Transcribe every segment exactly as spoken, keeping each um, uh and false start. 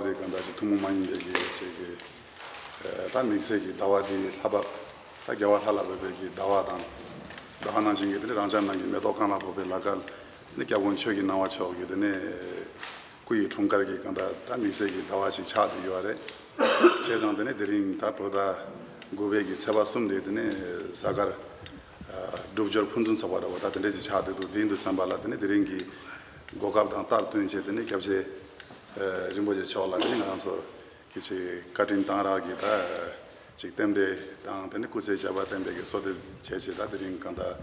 དེ་གང་ལྟར་ཅིག་ཐུན་མོང་མ་ཡིན་པའི་གི་ཅིག་གི་ད་དམིགས་བསལ་གྱི་ཟླ་བ་འདི་ལྷ་བབས། ད་རྒྱལ་བ་ལྷ་ལ་བབས་པའི་གི་ཟླ་བ་དང་། ད་ག་ནང་བཞིན་གྱི་དེ་ནི་རང་ཅག་ནང་གི་མེ་ཏོག་གང་ལ་ཕོག་པའི་ལ་ཁ་ནི་སྐྱབས་མགོན་ཆོས་ཀྱི་སྣང་བ་མཆོག་གི་དེ་ནི་སྐུ་ཡི་འཁྲུངས་སྐར་གྱི་གང་ལྟར་ད་དམིགས་བསལ་གྱི་ཟླ་བ་ཞིག་ཆགས་བསྡད་ཡོད་རེད། བྱས་ཙང་དེ་ནི་དེ་རིང་ད་བོད་ཟླ་དགུ་པའི་གི་ཚེས་པ་གསུམ་དེ་དེ་ནི་གཟའ་སྐར་སྒྲུབ་སྦྱོར་ཕུན་སུམ་ཚོགས་པ་འདྲ་བོ་ད་དེ་འདྲ་ཞིག་ཆགས་བསྡད་འདུག་དེ་ཡིན་དུས་ཙམ་པ་ལ་དེ་ནི་དེ་རིང་གི་གོ་སྐབས་དང་སྟབས་བསྟུན་བྱས་དེ་ནི་སྐྱབས་རྗེ་རིན་པོ་ཆེ་མཆོག་ལ་དེ་ནི་ང་རང་ཚོ་གི་ཅིག་བཀའ་དྲིན་གཏང་རག་གི་ད་ཅིག་རྟེན་འབྲེལ་དང་དེ་ནི་སྐུ་ཚེ་ཞབས་པད་བརྟན་པའི་གི་གསོལ་འདེབས་བྱས་བྱས་ད་དེ་རིང་གང་ལྟར་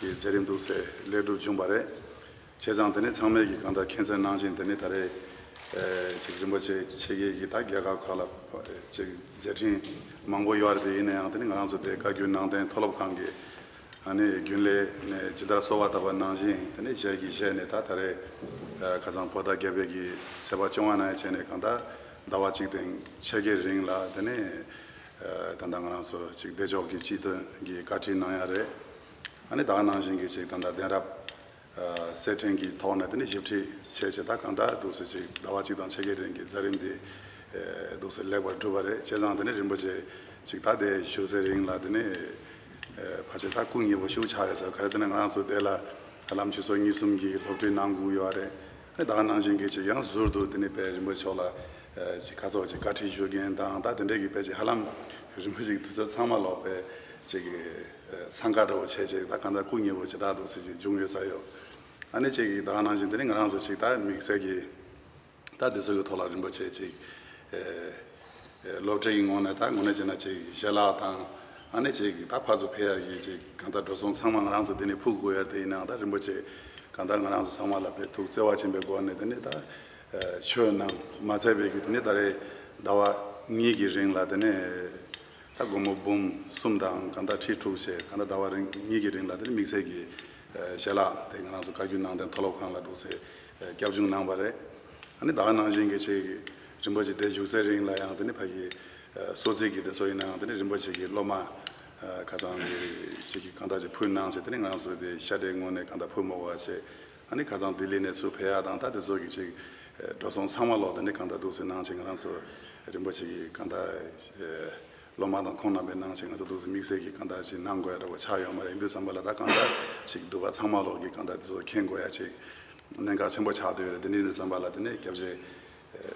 གི་མཛད་རིམ་འདུག་སེ་ལེགས་གྲུབ་བྱུང་བ་རེད། བྱས་ཙང་དེ་ནི་ཚང་མས་གི་གང་ལྟར་མཁྱེན་གསལ་ནང་བཞིན་དེ་ནི་ད་རེས་ཅིག་རིན་པོ་ཆེ་ཆེ་གེ་གི་ད་རྒྱལ་ཁབ་ཁག་ལ་ཅིག་མཛད་འཕྲིན་མང་པོ་ཡོད་རེད། དེ་ཡིན་ན་ཡང་དེ་ནི་ང་རང་ཚོ་དེ་བཀའ་བརྒྱུད་ནང་བསྟན་མཐོ་སློབ་ཁང་གི་ཨ་ནི་རྒྱུན་ལས་ནས་ཇི་ལྟར་གསོལ་བ་བཏབ་པ་ནང་བཞིན་དེ་ནས་ཞལ་གྱིས་བཞེས་ནས་ད་ད་རེས་ཁ་སང་བོད་ཟླ་བརྒྱད་པའི་གི་ཚེས་པ་བཅོ་ལྔ་ནས་བྱས་ནས་གང་ལྟར་ཟླ་བ་གཅིག་དང་ཕྱེད་ཀའི་རིང་ལ་དེ་ནས་ད་ལྟ་ང་རང་ཚོ་ཅིག་བདེ་མཆོག་གི་སྤྱི་དོན་གྱི་བཀའ་ཁྲིད་གནང་ཡ་རེད། ཨ་ནི་ད་ག་ནང་བཞིན་གྱི་ཅིག་ད་ལྟ་གདན་རབས་གསེར་ཕྲེང་གི་ཐོག་ནས་དེ་ནས་ཞིབ་ཁྲིད་བྱས་བྱས་ད་གང་ལྟར་འདུག་སེ་ཅིག་ཟླ་བ་གཅིག་དང་ཕྱེད་ཀའི་རིང་གི་མཛད་རིམ་དེ་འདུག་སེ་ལེགས་པར་གྲུབ་པ་རེད། བྱས་ཙང་དེ་ནས་རིན་པོ་ཆེ་ཅིག་ད་དེ་བཞུགས་སའི་རིང་ལ་དེ་ནས་ཕལ་ཆེར་ད་སྐུ་ངལ་པོ་ཞེ་པོ་ཆགས་ཡོད་ས་ག་རེ་ཟེར་ན་ང་རང་ཚོ་དེ་ལ་ཧ་ལམ་ཆུ་ཚོད་གཉིས་གསུམ་གྱི་སློབ་ཁྲིད་གནང་དགོས་ཡོད་རེད། ད་ག་ནང་བཞིན་གྱི་ཅིག་ཡང་ཟུར་དུ་དེ་ནས་དཔལ་རིན་པོ་ཆེ་མཆོག་ལ་ཅིག་ཁ་སོགས་ཅིག་བཀའ་ཁྲིད་ཞུ་མཁན་དང་ད་དེ་འདྲས་ཀྱི་དཔེ་ཅིག་ཧ་ལམ་རིན་པོ་ཆེ་གི་དུས་ཚོད་ཚང་མ་ལོག་པའི་ཅིག་འཚང་ཁ་འདྲ་བོ་བྱས་བྱས་ད་གང་ལྟར་སྐུ་ངལ་པོ་ཇི་ལྟར་འདུག་སེ་ཅིག་བྱུང་ཡོད་ས་ཡོད། ཨ་ནི་ཅིག་ད་ག་ནང་བཞིན་དེ་ནི་ང་རང་ཚོ་ཅིག་ད་དམིགས་བསལ་གྱི་ད་དེ་ཚོ་གི་ཐོག་ལ་རིན་པོ་ཆེ་ཅིག་སློབ་ཁྲིད་ཀྱི་ངོས་ནས་ད་དངོས་གནས་བྱས་ན་ཅིག་ཞལ་ལག་དང་ཨ་ནི་ཅིག་ད་ཕར་ཚུར་ཕེབས་ཡ་གི་ཅིག་གང་ལྟར་འགྲོ་སོང་ཚང་མ་ང་རང་ཚོ་དེ་ནས་ཕུལ་དགོས་ཡ་དེ་ཡིན་ནའང་ད་རིན་པོ་ཆེ་གང་ལྟར་ང་རང་ཚོ་ཚང་མ་ལ་དཔེ་ཐུགས་བརྩེ་བ་ཆེན་པོའི་སྒོ་ནས་དེ་ནས་ད་ཆོས་གནང་མ་ཚད་པའི་གི་དེ་ནས་ད་རེས་ཟླ་བ་གཉིས་ཀྱི་རིང་ལ་དེ་ནས། ད་སྒོར་མོ་འབུམ་གསུམ་དང་གང་ལྟར་ཁྲི་དྲུག་བྱས་གང་ལྟར་ཟླ་བ་རིང་གཉིས་ཀྱི་རིང་ལ་དེ་ནི་དམིགས་བསལ་གྱི་ཞལ་ལག་དེ་ང་རང་ཚོ་བཀའ་བརྒྱུད་ནང་བསྟན་མཐོ་སློབ་ཁང་ལ་འདུག་སེ་སྐྱབས་བཅོལ་གནང་བ་རེད། ཨ་ནི་ད་ག་ནང་བཞིན་གྱི་ཅིག་རིན་པོ་ཆེ་དེ་བཞུགས་སའི་རིང་ལ་ཡང་དེ་ནི་ཕ་གི་གསོལ་ཚིགས་ཀྱི་དེ་ཚོ་ཡིན་ནའང་དེ་ནི་རིན་པོ་ཆེ་གི་སློབ་མ་ཁ་སང་གི་ཅིག་གི་གང་ལྟར་ཅིག་ཕུལ་གནང་བྱས་དེ་ནི་ང་རང་ཚོ་དེ་ཤ་འདྲེའི་ངོས་ནས་གང་ལྟར་ཕུལ་མ་དགོས་པ་བྱས། ཨ་ནི་ཁ་སང་ལྡི་ལི་ནས་ཚུར་ཕེབས་ཡག་དང་ད་དེ་ཚོ་གི་ཅིག་འགྲོ་སོང་ཚང་མ་ལོག་དེ་ནི་གང་ལྟར་འདུག་སེ་གནང་བྱས་ང་རང་ཚོ་རིན་པོ་ཆེ་གི་གང་ལྟར་སློབ་མ་དང་ཁོང་རྣམ་པའི་གནང་བྱས་ང་ཚོ་འདུག་སེ་དམིགས་བསལ་གྱི་གང་ལྟར་ཅིག་གནང་དགོས་ཡ་འདྲ་བོ་ཆགས་ཡོད་མ་རེད། ཡིན་དུས་ཙམ་པ་ལ་ད་གང་ལྟར་ཅིག་འདུག་པ་ཚང་མ་ལོག་གི་གང་ལྟར་དེ་ཚོ་མཁྱེན་དགོས་ཡ་ཅིག་གནད་འགག་ཆེན་པོ་ཆགས་བསྡད་ཡོད་རེད། དེ་ནི་ཡིན་དུས་ཙམ་པ་ལ་དེ་ནས་སྐྱབས་རྗེ་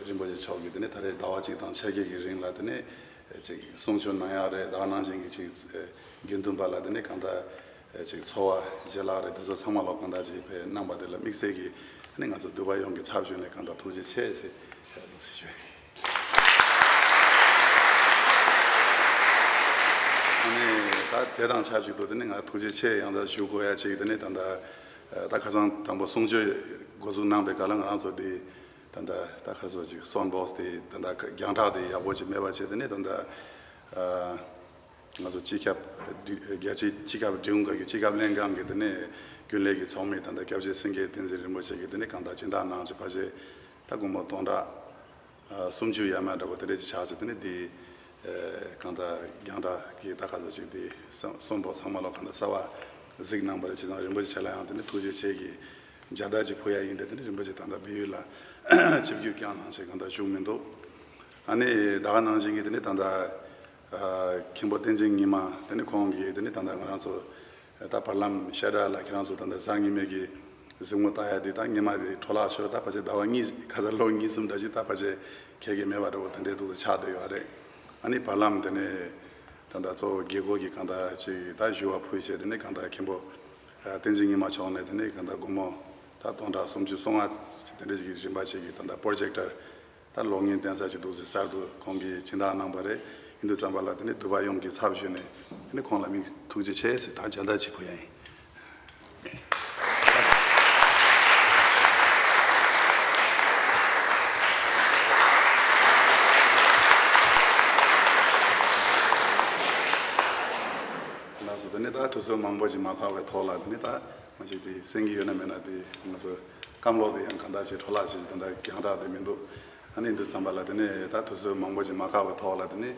རིན་པོ་ཆེ་མཆོག་གིས་དེ་ནས་ད་རེས་ཟླ་བ་གཅིག་དང་ཕྱེད་ཀའི་གི་རིང་ལ་དེ་ནས་ཅིག་གསུང་ཆོས་གནང་ཡག་རེད། ད་ག་ནང་བཞིན་གྱི་ཅིག་དགེ་འདུན་པ་ལ་དེ་ནས་གང་ལྟར་ཅིག་འཚོ་བ་ཞལ་ལག་རེད། དེ་ཚོ་ཚང་མ་ལོག་གང་ལྟར་ཅིག་དཔེ་གནང་བ་དེ་ལ་དམིགས་བསལ་གྱིས་ཨ་ནི་ང་ཚོ་འདུས་པ་ཡོངས་ཀྱི་ཚབ་ཞུས་ནས་གང་ལྟར་ཐུགས་རྗེ་ཆེ་ཟེར་ཐུགས་རྗེ་ཆེ། ཨ་ནི་ད་དེ་དང་ཆབས་ཅིག་ཏུ་དེ་ནི་ང་ཐུགས་རྗེ་ཆེ་ཡང་དག་ཞུ་དགོས་ཡ་ཅིག་དེ་ནི་ད་ལྟ་ད་ཁ་སང་དང་པོ་གསུང་ཆོས་འགོ་འཛུགས་གནང་པའི་སྐབས་ལ་ང་རང་ཚོ་དེ་ད་ལྟ་ད་ཁ་སང་ཅིག་སོན་བོགས་དེ་ད་ལྟ་རྒྱང་བསྒྲགས་དེ་ཡག་པོ་ཅིག་མེད་པ་བྱས་དེ་ནི་ད་ལྟ་ང་ཚོ་སྤྱི་ཁྱབ་སྒྲིག་རྒྱལ་སྤྱིའི་སྤྱི་ཁྱབ་སྒྲིག་ཁོངས་ཁག་གི་སྤྱི་ཁྱབ་ལྷན་ཁང་གི་དེ་ནས་རྒྱུན་ལས་ཀྱི་ཚོགས་མི་དང་ད་སྐྱབས་རྗེ་སེང་གེ་བསྟན་འཛིན་རིན་པོ་ཆེ་གིས་དེ་ནས་གང་ལྟར་སྦྱིན་བདག་གནང་བྱས་ཕལ་ཆེར་ད་སྒོར་མོ་སྟོང་ཕྲག་སུམ་ཅུ་ཡས་མས་འདྲ་པོ་དེ་འདྲས་ཅིག་ཆགས་བྱས་དེ་ནས་དེ་གང་ལྟར་རྒྱང་བསྒྲགས་ཀྱི་ད་ག་ཚོད་ཅིག་དེ་སོན་པོ་ཚང་མ་ལོག་གང་ལྟར་གསར་པ་གཟིགས་གནང་བ་རེད། བྱས་ཙང་རིན་པོ་ཆེ་ལ་ཡང་དེ་ནས་ཐུགས་རྗེ་ཆེ་གི་མཇལ་དར་ཅིག་ཕུལ་ཡ་ཡིན་ཏེ་དེ་ནས་རིན་པོ་ཆེ་ད་ལྟ་བལ་ཡུལ་ལ་ཆིབས་བསྒྱུར་བསྐྱངས་གནང་བྱས་གང་ལྟར་བཞུགས་མི་འདུག་ཨ་ནི་ད་ག་ནང་བཞིན་གྱི་དེ་ནས་ད་ལྟ་མཁན་པོ་བསྟན་འཛིན་ཉི་མ་དེ་ནི་ཁོང་གིས་དེ་ནི་ད་ལྟ་ང་རང་ཚོ་ད་བར་ལམ་ཤ་ཁྲག་ལ་ཁྱེད་རང་ཚོ་ད་ལྟ་གཟའ་ཉི་མའི་གི་གཟིགས་མོ་ལྟ་ཡ་དེ་ད་ཉི་མ་དེ་འཕྲོ་བརླག་ཤོར། ད་ཕལ་ཆེར་ཟླ་བ་གཉིས་ཁ་ཚ་ལོ་གཉིས་གསུམ་འདྲ་ཞིག་ད་ཕལ་ཆེར་ཁྱེད་ཀྱི་མེད་པ་འདྲ་བོ་དེ་འདྲའི་འདུག་ཆགས་བསྡད་ཡོད་རེད། ཨ་ནི་བར་ལམ་དེ་ནི་ད་ལྟ་གཙོ་བོ་དགེ་སྐོས་ཀྱི་གང་ལྟར་ཅིག་ད་ཞུ་བ་ཕུལ་བྱས་དེ་ནི་གང་ལྟར་མཁན་པོ་བསྟན་འཛིན་ཉི་མ་མཆོག་ནས་དེ་ནི་གང་ལྟར་སྒོར་མོ་ད་སྟོང་ཕྲག་སུམ་ཅུ་སོ་ལྔ་དེ་འདྲ་ཞིག་གི་རིན་པ་ཅིག་གི་ད་ལྟ་པོ་རོ་ཇེག་ཊར་ད་གློག་བརྙན་བསྟན་ས་ཅིག་འདུག་ཟེར་གསར་དུ་ཁོང་གིས་སྦྱིན་བདག་གནང་པ་རེད། ཡིན་དུས་ཙམ་པ་ལ་དེ་ནི་འདུས་པ་ཡོངས་ཀྱི་ཚབ་ཞུས་ནས་དེ་ནི་ཁོང་ལ་མིག་ཐུགས་རྗེ་ཆེ་ཟེར་ད་མཇལ་དར་ཅིག་ཕུལ་ཡ་ཡིན། ལགས་སོ། དེ་ནི་ད་དུས་ཚོད་མང་པོ་ཞིག་མ་ཁག་པའི་ཐོག་ལ་དེ་ནི་ད་མ་ཞིག་དེ་གསན་གྱི་ཡོད་ན་མེད་ན་དེ་ང་ཚོ་སྐམ་ལོག་དེ་ཡང་གང་འདྲ་ཞིག་འཕྲོ་བརླག་ཞིག་དེ་འདྲ་རྒྱང་བསྒྲགས་དེ་མི་འདུག་ཨ་ནི་འདི་ཙམ་པ་ལ་དེ་ནས་ད་དུས་ཚོད་མང་པོ་ཞིག་མ་ཁག་པའི་ཐོག་ལ་དེ་ནས་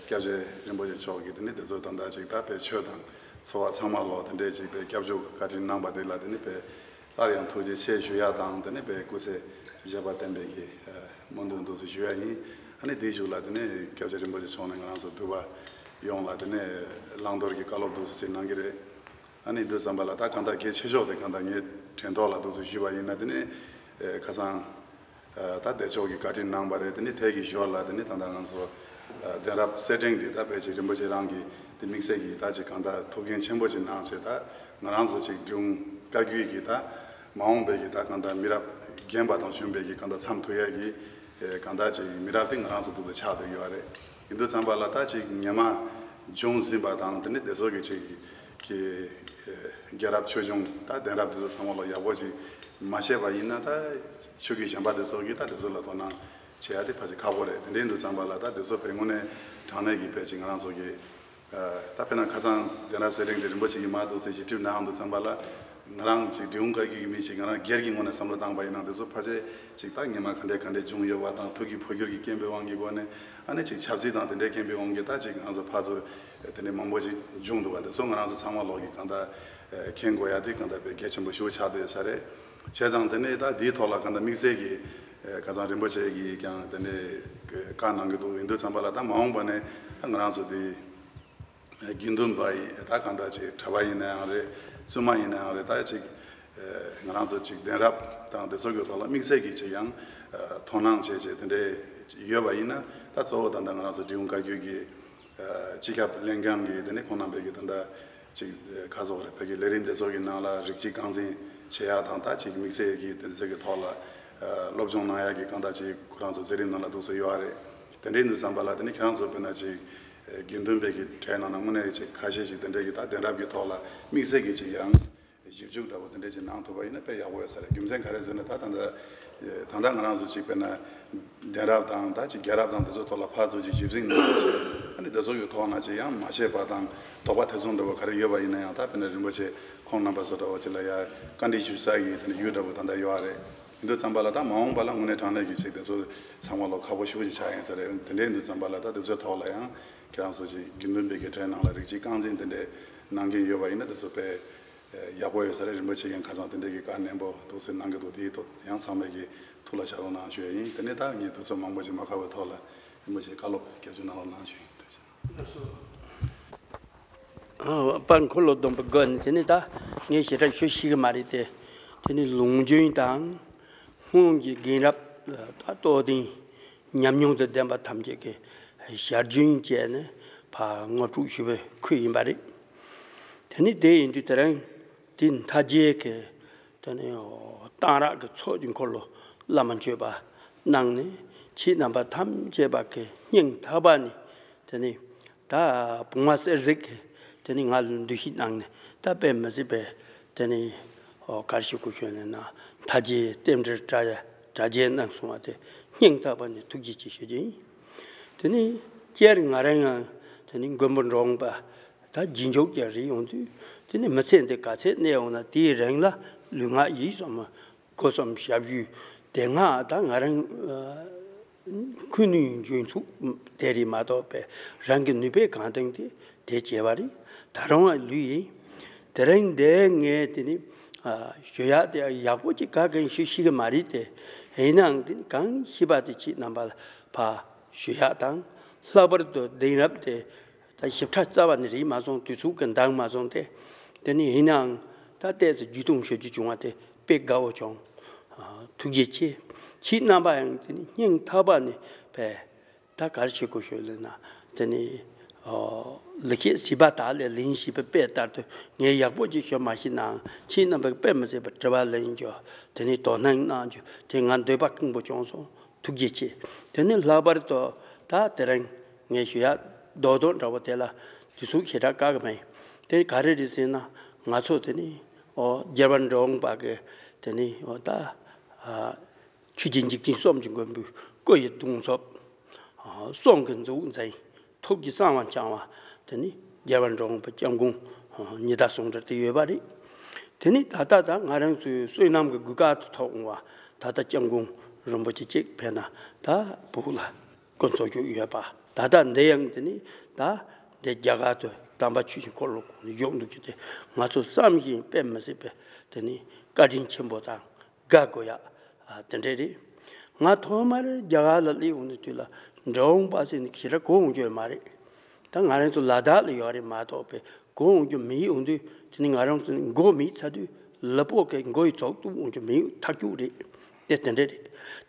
སྐྱབས་རྗེ་རིན་པོ་ཆེ་མཆོག་གིས་དེ་ནས་དེ་ཚོ་ད་ལྟ་ཅིག་ད་དཔེ་ཆོས་དང་འཚོ་བ་ཚང་མ་ལོག་དེ་འདྲས་ཅིག་དཔེ་སྐྱབས་འཇུག་བཀའ་དྲིན་གནང་པ་དེ་ལ་དེ་ནས་དཔེ་ སླར་ཡང་ཐུགས་རྗེ་ཆེ་ཞུ་ཡ་དང་དེ་ནས་བའི་སྐུ་ཚེ་ཞབས་པད་བརྟན་པའི་གི་སྨོན་འདུན་འདུག་སེ་ཞུ་ཡ་ཡིན། ཨ་ནི་དེའི་གཞུག་ལ་དེ་ནས་སྐྱབས་རྗེ་རིན་པོ་ཆེ་མཆོག་ནས་ང་རང་ཚོ་འདུས་པ་ཡོངས་ལ་དེ་ནས་བླང་དོར་གྱི་བཀའ་སློབ་འདུག་སེ་ཅིག་གནང་གི་རེད། ཨ་ནི་དུས་ཙམ་པ་ལ་ད་གང་ལྟར་གལ་ཆེ་ཤོས་དེ་གང་ལྟར་ངས་དྲན་ཐོག་ལ་འདུག་སེ་ཞུས་པ་ཡིན་ན་དེ་ནས་ཁ་སང་ད་བདེ་མཆོག་གིས་བཀའ་དྲིན་གནང་བ་རེད། དེ་ནི་དེ་གི་ཞོར་ལ་དེ་ནི་ད་ལྟ་ང་ཚོ་གདན་རབས་གསེར་ཕྲེང་འདི་ད་ཕལ་ཆེར་རིན་པོ་ཆེ་རང་གི་དེ་དམིགས་བསལ་གྱི་ད་ཅིག་གང་ལྟར་ཐུགས་འགན་ཆེན་པོ་ཅིག་གནང་བྱས། ད་ང་རང་ཚོ་ཅིག་འབྲི་གུང་བཀའ་བརྒྱུད་ཀྱི་ད་མ་འོངས་པའི་གི་ད་གང་ལྟར་མི་རབས་རྒན་པ་དང་གཞོན་པའི་གི་གང་ལྟར་འཚམས་ཐུབ་ཡ་གི་གང་ལྟར་ཅིག་མི་རབས་དེ་ང་རང་ཚོ་འདུག་སེ་ཆགས་བསྡད་ཡོད་རེད། ཡིན་དུས་ཙམ་པ་ལ་ད་ཅིག་སྔོན་མ་བྱུང་ཟིན་པ་དང་དེ་ནི་དེ་ཚོ་གི་ཅིག་གི་རྒྱལ་རབས་ཆོས་འབྱུང་ད་གདན་རབས་དེ་ཚོ་ཚང་མ་ལ་ཡག་པོ་ཅིག་མ་ཤེས་པ་ཡིན་ན། ད་ཆོས་བརྒྱུད་གཞན་པ་དེ་ཚོ་གིས་ད་དེ་ཚོ་ལ་དོ་སྣང་བྱེད་ཡ་དེ་ཕལ་ཆེར་ཁག་པོ་རེད། དེ་འདྲ་ཡིན་དུས་ཙམ་པ་ལ་ད་དེ་ཚོ་བའི་དངོས་གནས་དྲང་གནས་ཀྱི་ཕལ་ཆེར་ང་རང་ཚོ་གི་ད་དཔེར་ན་ཁ་སང་གདན་རབས་གསེར་ཕྲེང་དེ་རིན་པོ་ཆེ་གིས་མར་འདུག་སེ་ཞིབ་འཇུག་གནང་འདུག་ཙམ་པ་ལ། ང་རང་ཅིག་འབྲི་གུང་བཀའ་བརྒྱུད་ཀྱི་མི་ཅིག་ང་རང་སྒེར་གྱི་ངོས་ནས་བསམ་བློ་བཏང་པ་ཡིན་ན། དེ་ཚོ་ཕལ་ཆེར་ཅིག་ད་སྔོན་མ་ག་འདྲས་ག་འདྲས་བྱུང་ཡོད་པ་དང་ཐུགས་ཀྱི་འཕོ་འགྱུར་གྱི་རྐྱེན་པའི་དབང་གིས་གོ་ནས། ཨ་ནི་ཅིག་ཆབ་སྲིད་དང་དེ་འདྲའི་རྐྱེན་པའི་དབང་གིས་ད་ཅིག་ང་ཚོ་ཕར་ཚུར་དེ་འདྲའི་མང་པོ་ཅིག་བྱུང་འདུག་པ། དེ་ཚོ་ང་རང་ཚོ་ཚང་མ་ལོག་གི་གང་ལྟར་མཁྱེན་དགོས་ཡ་དེ་གང་ལྟར་དཔེ་གལ་ཆེན་པོ་ཞིག་ཆགས་བསྡད་ས་རེད། བྱས་ཙང་དེ་ནས་ད་འདིའི་ཐོག་ལ་གང་ལྟར་དམིགས་བསལ་གྱི་ཁ་སང་རིན་པོ་ཆེ་གིས་ཀྱང་དེ་འདྲའི་བཀའ་གནང་གི་འདུག་ཡིན་དུས་ཙམ་པ་ལ་ད་མ་འོངས་པ་ནས་ད་ང་རང་ཚོ་དེ་དགེ་འདུན་པ་ཡི་ད་གང་ལྟར་ཅིག་གྲྭ་པ་ཡིན་ན་ཡང་རེད། བཙུན་མ་ཡིན་ན་ཡང་རེད། ད་ཅིག་ང་རང་ཚོ་ཅིག་གདན་རབས་དང་དེ་ཚོ་གི་ཐོག་ལ་དམིགས་བསལ་གྱི་ཅིག་ཡང་དོ་སྣང་བྱེད་བྱེད་དེ་འདྲས་ཡོད་པ་ཡིན་ན། ད་གཙོ་བོ་ད་ལྟ་ང་རང་ཚོ་འབྲི་གུང་བཀའ་བརྒྱུད་ཀྱི་སྤྱི་ཁྱབ་ལྷན་ཁང་གི་དེ་ནས་ཁོང་རྣམ་པས་ཀྱི་ད་ལྟ་ཅིག་ཁ་སོག་རེད། ཕ་གི་ལས་རིམ་དེ་ཚོ་གི་ནང་ལ་རིགས་གཅིག་རྐང་འཛིན་བྱེད་ཡག་དང་། ད་ཅིག་དམིགས་བསལ་གྱི་དེ་ཚོ་གི་ཐོག་ལ་སློབ་སྦྱོང་གནང་ཡག་གི་གང་ལྟར་ཅིག་ཁོ་རང་ཚོ་མཛད་རིམ་ནང་ལ་འདུག་སེ་ཡོད་རེད། དེ་འདྲའི་དུས་ཙམ་པ་ལ་དེ་ནི་ཁྱེད་རང་ཚོ་དཔེར་ན་ཅིག་དགེ་འདུན་པའི་གི་གྲས་ནང་ན་དངོས་གནས་ཅིག་ཁ་ཤས་ཤིག་དེ་འདྲའི་གི་ད་གདན་རབས་ཀྱི་ཐོག་ལ་དམིགས་བསལ་གྱི་ཅིག་ཡང་ཞིབ་འཇུག་འདྲ་པོ་དེ་འདྲ་ཅིག་གནང་ཐུབ་པ་ཡིན་ན་དཔེ་ཡག་པོ་ཡོད་ས་རེད། རྒྱུ་མཚན་ག་རེ་ཟེར་ན། ད་ད་ལྟ་ད་ལྟ་ང་རང་ཚོ་ཅིག་དཔེར་ན་གདན་རབས་དང་ད་ཅིག་རྒྱལ་རབས་དང་དེ་ཚོ་ཐོག་ལ་ཕར་ཚུར་ཅིག་ཞིབ་འཇུག་གནང་ཡག་ཅིག་ཨ་ནི་དེ་ཚོ་གི་ཐོག་ན་ཅིག་ཡང་མ་ཤེས་པ་དང་དོགས་པ་ཐེ་ཚོམ་འདྲ་པོ་ག་རེ་ཡོད་པ་ཡིན་ན་ཡང་། ད་དཔེར་ན་རིན་པོ་ཆེ་ཁོང་རྣམ་པ་ཚོ་འདྲ་པོ་ཅིག་ལ་ཡ་བཀའ་འདྲི་ཞུ་ས་གི་དེ་འདྲ་ཡུལ་འདྲ་པོ་ད་ལྟ་ཡོད་རེད། ཡིན་དུས་ཙམ་པ་ལ་ད་མ་འོངས་པ་ལ་དངོས་གནས་དྲང་གནས་ཀྱི་ཅིག་དེ་ཚོ་ཚང་མ་ལོ་ཁག་པོ་ཞེ་པོ་ཅིག་ཆགས་ཡིན་ས་རེད། དེ་འདྲ་ཡིན་དུས་ཙམ་པ་ལ་ད་དེ་ཚོའི་ཐོག་ལ་ཡང་ཁྱེད་རང་ཚོ་ཅིག་དགེ་འདུན་པའི་གི་གྲས་ནང་ལ་རིགས་གཅིག་རྐང་འཛིན་དེ་འདྲའི་གནང་མཁན་ཡོད་པ་ཡིན་ན་དེ་ཚོ་དཔེ་ཡག་པོ་ཡོད་ས་རེད། རིན་པོ་ཆེ་གིས་ཁ་སང་དེ་འདྲའི་གི་བཀའ་ནན་པོ་འདུག་སེ་གནང་གི་འདུག་དེའི་ཐོག་ཡང་ཚང་མས་ཀྱི་ཐུགས་ལ་བཞག་རོགས་གནང་ཞུ་ཡ་ཡིན། དེ་ནས་ད་ངས་དུས་ཚོད་མང་པོ་ཞིག་མ་ཁག་པའི་ཐོག་ལ་རིན་པོ་ཆེ་བཀའ་སློབ་སྐྱབས་བཅོལ་གནང་རོགས་གནང་ཞུ་ཡིན། ཐུགས་རྗེ་ཆེ། ཨ། དཔལ་འཁོར་ལོ་སྡོམ་པའི་སྒོ་ནས་དེ་ནས་ད་ངས་ཞེ་དྲག་ཤོད་ཤེས་ཀྱི་མ་རེད་དེ། དེ་ནས་ལུང་རྒྱུན་དང་སྔོན་གྱི་རྒན་རབས་ད་རྟོགས་ལྡན་ཉམས་མྱོང་དང་ལྡན་པ་ཐམས་ཅད་ཀྱི་ཞལ་རྒྱུན་བཅས་ནས་ཕར་དངོས་གྲུབ་ཞུ་བའི་ཁུལ་ཡིན་པ་རེད། དེ་ནས་དེ་ཡིན་དུས་དེ་རིང་དེ་མཐའ་རྒྱས་ཀྱི་དེ་ནས་གཏང་རག་གི་ཚོགས་ཀྱི་འཁོར་ལོ་བླ་མ་མཆོད་པ་གནང་ནས། ཁྱེད་རྣམ་པ་ཐམས་ཅད་པ་གི་སྙིང་ཐག་པ་ནས་དེ་ནས་ད་བུང་བ་གསེར་གཟིགས་ཀྱིས་དེ་ནས་ང་ལ་འདུ་ཤེས་གནང་ནས། ད་དཔེ་མི་སྲིད་པའི་དེ་ནས་ཨོ་ག་རེ་ཞུ་དགོས་ཞུས་ན། མཐའ་རྒྱས་རྟེན་འབྲེལ་གྲ་གྲ་རྒྱས་གནང་སོང་བ་དེ་སྙིང་ཐག་པ་ནས་ཐུགས་རྗེ་ཆེ་ཞུ་རྒྱུ་ཡིན། དེ་ནས་སྤྱིར་ང་རང་ཡང་དེ་ནས་མགོན་པོ་འབྲི་གུང་པ་ད་རྗེས་འཇུག་ཅིག་རེད། ཡོང་དུས་དེ་ནས་མི་ཚེ་འདི་ག་ཚད་གནས་འོང་ན་དེའི་རིང་ལ་ལུས་ངག་ཡིད་གསུམ། སྒོ་གསུམ་ཞབས་ཞུ་དེ་སྔ་ད་ང་རང་ཁུ་ནུའི་འཇོན་ཚུགས་དེ་རེད་མ་གཏོགས་པའི་རང་གི་ནུས་པས་གང་བཏང་དེ་དེ་བྱས་པ་རེད། ད་རུང་ལུས་ཡིན། དེ་རིང་འདི་ངས་དེ་ནི་ཞུ་ཡག་དེ་ཡག་པོ་ཅིག་ག་གེ་ཞུ་ཤེས་ཀྱི་མ་རེད་དེ། ཡིན་ནའང་དེ་ནི་གང་ཤེས་པ་དེ་ཁྱེད་རྣམ་པ་ལ་ཕར་ཞུ་ཡག་དང་། ལྷག་པར་དུ་གདན་རབས་དེ་ད་ཞིབ་ཕྲ་རྩ་བ་ནས་རེད་མ་སོང་། དུས་ཚོད་ཀྱིས་འདང་མ་སོང་སྟེ། དེ་ནི་ཡིན་ནའང་ད་ཏོག་ཙམ་བརྒྱུད་གཏོང་ཞུ་རྒྱུ་བྱུང་བ་དེ་དཔེ་དགའ་བོ་བྱུང་། ཨ། ཐུགས་རྗེ་ཆེ། ཁྱེད་རྣམ་པ་ཡང་དེ་ནི་སྙིང་ཐག་པ་ནས་ཕར་ད་ག་རེ་བྱེད་དགོས་ཞུས་ལབ་ན། དེ་ནི་ཨོ་ལེགས་བཤད་ཟིལ་པ་དག་ལས་ལན་ཞེས་པའི་དཔེ་ལྟར་དུ། ངས་ཡག་པོ་ཅིག་ཞུ་མ་ཤེས་ནའང་ཁྱེད་རྣམ་པས་དཔེ་མི་སྲིད་པའི་དྲི་བ་ལན་རྒྱོབ། དེ་ནི་དོ་སྣང་གནང་རྒྱུ་དེ་ང་འདོད་པ་སྐམ་པོ་བྱུང་སོང་། ཐུགས་རྗེ་ཆེ། དེ་ནི་ལྷག་པར་དུ་ད་དེ་རིང་ངས་ཞུ་ཡག་རྡོག་རྡོག་འདྲ་བོ་དེ་ལ་དུས་ཚོད་ཞེ་དྲག་བཀག་གི་མེད། དེ་ག་རེ་རེད་ཟེར་ན། ང་ཚོ་དེ་ནི་ཨོ་རྒྱལ་བ་འབྲི་གུང་པ་གི་དེ་ནི་ཨོ་ད་ཨ་ཆོས་རྗེ་འཇིག་རྟེན་གསུམ་གྱི་མགོན་པོའི་སྐུ་ཡི་གདུང་འཚོབ། ཨ་གསུང་གི་མཛོད་འཛིན། ཐུགས་ཀྱི་གསང་བ་འཆང་བ་དེ་ནི་རྒྱལ་བ་འབྲི་གུང་པ་སྐྱབས་མགོན་ཉི་ཟླ་ཟུང་འབྲེལ་དེ་ཡོད་པ་རེད། དེ་ནི་ད་ལྟ་ད་ང་རང་ཚོའི་བསོད་ནམས་ཀྱི་གོ་སྐབས་དུ་ཐོག་འོང་བ་ད་ལྟ་སྐྱབས་མགོན་རིན་པོ་ཆེ་གཅིག་ཕེབས་ན་ད་བོད་ལ་སྐུ་འཚོ་བཞུགས་ཡོད་པ། ད་ལྟ་འདི་ཡང་དེ་ནི་ད་འདི་རྒྱ་གར་དུ་དམ་པ་ཆོས་ཀྱི་འཁོར་ལོ་བསྐོར་ནས་བཞུགས་འདུག་རྒྱུ་དེ་ང་ཚོ་བསམ་བཞིན་དཔེ་མི་སྲིད་པའི་དེ་ནི་ བཀའ་དྲིན་ཆེན་པོ་དང་དགའ་དགོས་ཡ། ཨ། དེ་འདྲས་རེད། ང་ཐོག་མར་རྒྱ་གར་ལ་སླེབས་ཡོང་དུས་ལ་འབྲི་གུང་པ་ཟེར་ནི་ཞེ་དྲག་གོ་འོང་རྒྱུ་ཡོད་མ་རེད། ད་ང་རང་ཚོ་ལ་དྭགས་ལ་ཡོད་རེད་མ་གཏོགས་པའི་གོ་འོང་རྒྱུ་མེད། ཡོང་དུས་དེ་ནི་ང་རང་ཚོ་མགོ་མེད་ཚར་དུས་ལ་པོ་གི་མགོ་ཡི་ཚོགས་གཏུག་འོང་རྒྱུ་མེད། ཐག་གཅོད་རེད། དེ་དེ་འདྲས་རེད།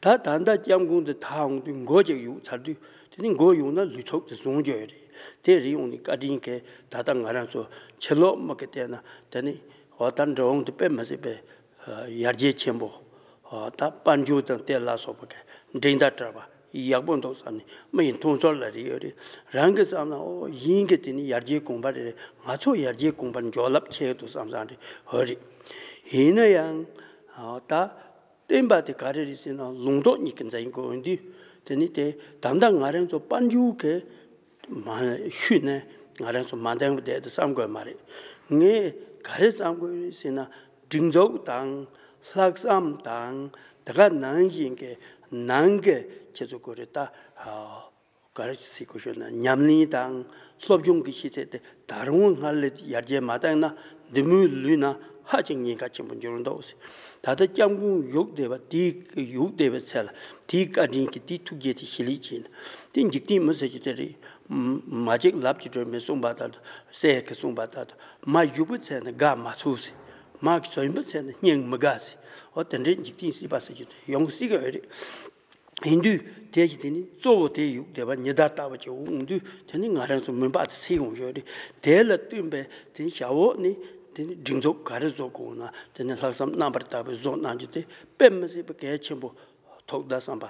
ད་ད་ལྟ་སྐྱབས་མགོན་དེ་ད་འོང་དུས་མགོ་ཅིག་གཡུག་ཚར་དུས་དེ་ནི་མགོ་གཡུག་ན་ལུས་ཚོགས་དེ་བཟུང་རྒྱུ་ཡོད་རེད། དེ་རེད། ཡོང་ནི་བཀའ་དྲིན་གྱིས་ད་ལྟ་ང་རང་ཚོ་ཕྱི་ལོགས་མི་གི་བལྟས་ན་དེ་ནི་འོ་ད་འབྲི་གུང་དེ་དཔེ་མི་སྲིད་པའི་ཡར་རྒྱས་ཆེན་པོ། ད་དཔལ་འབྱོར་དང་དེ་ལ་སོགས་པ་གི་འགྲན་ཟླ་བྲལ་བ་ཡག་པོ་འདུག་བསམ་ནས་མི་ཡི་མཐོང་ཚོར་ལ་རེ་ཡོད་རེད། རང་གི་བསམ་ན་ཨོ་ཡིན་གི་དེ་ནི་ཡར་རྒྱས་གོང་འཕེལ་རེད། ང་ཚོ་ཡར་རྒྱས་གོང་འཕེལ་མགྱོགས་ལབ་ཆེ་འདུག་བསམ་བསམ་རེད། ཧོ་རེད། ཡིན་ན་ཡང་ད་བསྟན་པ་དེ་ག་རེ་རེད་ཟེར་ན་ལུང་རྟོགས་གཉིས་ཀྱི་འཛིན་དགོས་དུས་དེ་ནི་དེ་ད་ལྟ་ང་རང་ཚོ་དཔལ་འབྱོར་གི་མ་ཤུལ་ནས་ང་རང་ཚོ་མ་འདང་བ་བསྡད་དེ་བསམ་དགོས་མ་རེད། ངས་ག་རེ་བསམ་དགོས་རེད་ཟེར་ན་སྒྲིག་འཛུགས་དང་ལྷག་བསམ་དང་དེ་ག་ནང་བཞིན་གྱི་ནང་གི་ཁྱེད་ཚོ་གོ་རེ་ད་ག་རེ་ཟེར་དགོས་ཤོད་ན་ཉམས་ལེན་དང་སློབ་སྦྱོང་གི་ཤེས་ཚད་དེ་ད་རུང་སྔར་ལས་ཡར་རྒྱས་མ་བཏང་ན་འདི་མོའི་ལུས་ན་ཧ་ཅང་ཉེན་ཁ་ཆེན་པོ་འགྱུར་འདུག་ཟེར། ད་ལྟ་སྐྱབས་མགོན་བཞུགས་བསྡད་པ་དེའི་བཞུགས་བསྡད་པའི་ཚེ་ལ་དེའི་བཀའ་དྲིན་གྱིས་དེའི་ཐུགས་རྗེ་དེ་གཞི་ལས་ཅན། དེ་འཇིག་རྟེན་མི་ཟེར་རྒྱུ་དེ་རེད། མ་གཅིག་ལབ་ཀྱི་སྒྲོན་མེ་གསུངས་པ་ལྟར་དུ་སྲས་ཀྱིས་གསུངས་པ་ལྟར་དུ་མ་བཞུགས་པའི་ཚེ་ན་དགའ་མ་ཚོར་ཟེར། མ་གཞོན་པའི་ཚེ་ན་སྙིང་མི་དགའ་ཟེར། འོ་དེ་འདྲའི་འཇིག་རྟེན་སྲིད་པ་ཟེར་རྒྱུ་དེ་ཡོང་སྲིད་ཀྱི་ཡོད་རེད། ཡིན་དུས་དེ་ཞིག་དེ་ནི་གཙོ་བོ་དེ་ཡུག་བདེ་བ་ཉི་ཟླ་ལྟ་བུ་ཅིག་འོང་དུས་དེ་ནི་ང་རང་ཚོ་མུན་པ་དེ་སེལ་ཡོང་ཡོད་རེད། དེ་ལ་བསྟུན་པའི་དེ་ནི་ཞབས་འོག་ནི་དེ་ནི་སྒྲིག་འཛུགས་ག་རེ་བཟོ་དགོས་ན་དེ་ནི་ལྷག་བསམ་རྣམ་པར་དག་པའི་བཟོ་གནང་རྒྱུ་དེ་དཔེ་མི་སྲིད་པའི་གལ་ཆེན་པོ་ཐོག་ད་བསམ་པ་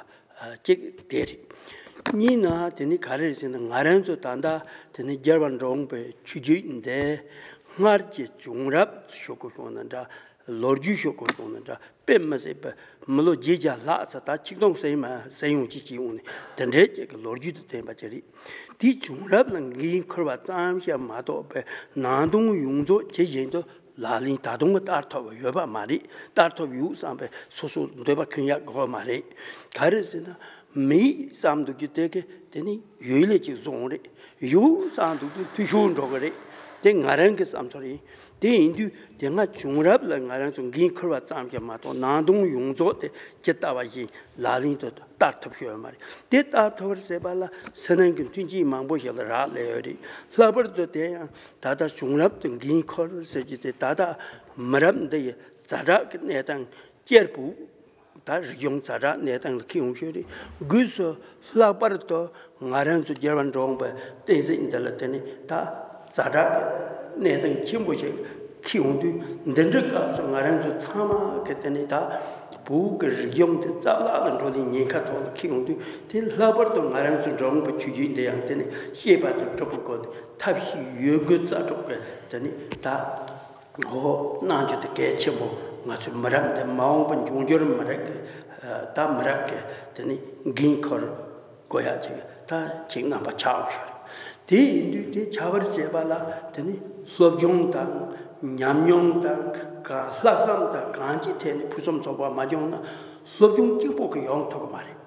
གཅིག་དེ་རེད། གཉིས་ན་དེ་ནི་ག་རེ་རེད་ཟེར་ན་ང་རང་ཚོ་ད་ལྟ་དེ་ནི་རྒྱལ་བ་འབྲི་གུང་པའི་ཆོས་བརྒྱུད་འདི་སྔར་གྱི་བྱུང་རབས་ཞུ་དགོས་ཤོག་ན་འདྲ། ལོ་རྒྱུས་ཤོད་དགོས་སོང་ན་འདྲ། དཔེ་མི་སྲིད་པའི་མི་ལོ་བརྒྱད་བརྒྱ་ལྷག་ཙམ་ད་ཆིག་སྟོང་ཟིན་མ་ཟིན་ཡོང་ཅིག་ཅིག་ཡོང་ནས་དེ་འདྲའི་ཅིག་གི་ལོ་རྒྱུས་དང་ལྡན་པ་ཅིག་རེད། དེའི་བྱུང་རབས་ལ་འགན་འཁུར་བ་ཙམ་ཞིག་མ་གཏོགས་པའི་ནང་དོན་ཡོངས་རྫོགས་ཇི་བཞིན་དུ་ལག་ལེན་ད་དུང་བསྟར་ཐུབ་པ་ཡོད་པ་མ་རེད། བསྟར་ཐུབ་ཡོད་བསམ་པའི་སོ་སོ་འདོད་པ་ཁེངས་ཡག་དགོས་པ་མ་རེད། ག་རེ་ཟེར་ན། མི་ཡིས་བསམ་འདུག་རྒྱུ་དེ་གི་དེ་ནི་ཡུལ་ལས་ཅིག་བཟུང་རེད། ཡུལ་བསམ་འདུག་རྒྱུ་འཐུས་ཤོར་འགྲོ་གི་རེད། དེ་ང་རང་གི་བསམ་ཚུལ་ཡིན། དེ་ཡིན་དུས་དེ་སྔ་བྱུང་རབས་ལ་ང་རང་ཚོ་འགན་འཁུར་བ་ཙམ་ཞིག་མ་གཏོགས་ནང་དོན་ཡོངས་རྫོགས་དེ་ཇི་ལྟ་བ་བཞིན་ལག་ལེན་དུ་བསྟར་ཐུབ་ཤོད་ཡོད་མ་རེད། དེ་བསྟར་ཐུབ་པར་བྱེད་པ་ལ་སེམས་ནང་གི་མཐུན་རྐྱེན་མང་པོ་ཞིག་ལ་རག་ལས་ཡོད་རེད། ལྷག་པར་དུ་དེ་ཡང་ད་ལྟ་བྱུང་རབས་དུ་འགན་འཁུར་ཟེར་རྒྱུ་དེ་ད་ལྟ་མི་རབས་འདི་ཡི་ཛ་དྲག་གི་གནས་སྟངས་བསྐྱར་བུ། ད་རིག་གཞུང་ཛ་དྲག་གནས་སྟངས་ལ་འཁེལ་ཡོང་ཤོས་རེད། སྒོས་སུ་ལྷག་པར་དུ་ང་རང་ཚོ་རྒྱལ་བ་འབྲི་གུང་པའི་བསྟན་སྲིད་འདི་ལ་དེ་ནི་ད་ཛ་དྲག་གི་གནས་སྟངས་ཆེན་པོ་ཞིག་འཁེལ་ཡོང་དུས་འདི་འདྲའི་སྐབས་སུ་ང་རང་ཚོ་ཚང་མ་གི་དེ་ནི་ད་བོད་ཀྱི་རིག་གཞུང་དེ་རྩ་བརླག་ལ་འགྲོ་ལེན་ཉེན་ཁ་ཐོག་ལ་འཁེལ་ཡོང་དུས་དེ་ལྷག་པར་དུ་ང་རང་ཚོ་འབྲི་གུང་པའི་ཆོས་བརྒྱུད་འདི་ཡང་དེ་ནི་ཤེས་པ་དང་གྲུབ་པའི་སྒོ་ནས་ཐབས་ཤེས་ཡོད་དགུ་རྩ་དྲུག་གི་དེ་ནི་ད། འོ་གནང་རྒྱུ་དེ་གལ་ཆེན་པོ་ང་ཚོའི་མི་རབས་འདི་མ་འོངས་པ་འབྱུང་འགྱུར་མི་རབས་ཀྱི་ད་མི་རབས་ཀྱི་དེ་ནི་འགན་འཁུར་དགོས་ཡག་ཅིག་ད་ཅིག་རྣམ་པ་ཆགས་འོང་ཤོར། དེ་ཡིན་དུས་དེ་ཆགས་པར་བྱེད་པ་ལ་དེ་ནི་སློབ་སྦྱོང་དང་ཉམས་མྱོང་དང་གང་ལྷག་བསམ་དང་གང་ཅིའི་ཐད་ནས་ཕུན་སུམ་ཚོགས་པ་མ་བྱུང་ན་སློབ་སྦྱོང་གཅིག་པོ་གིས་ཡོང་ཐུབ་ཀྱི་མ་རེད།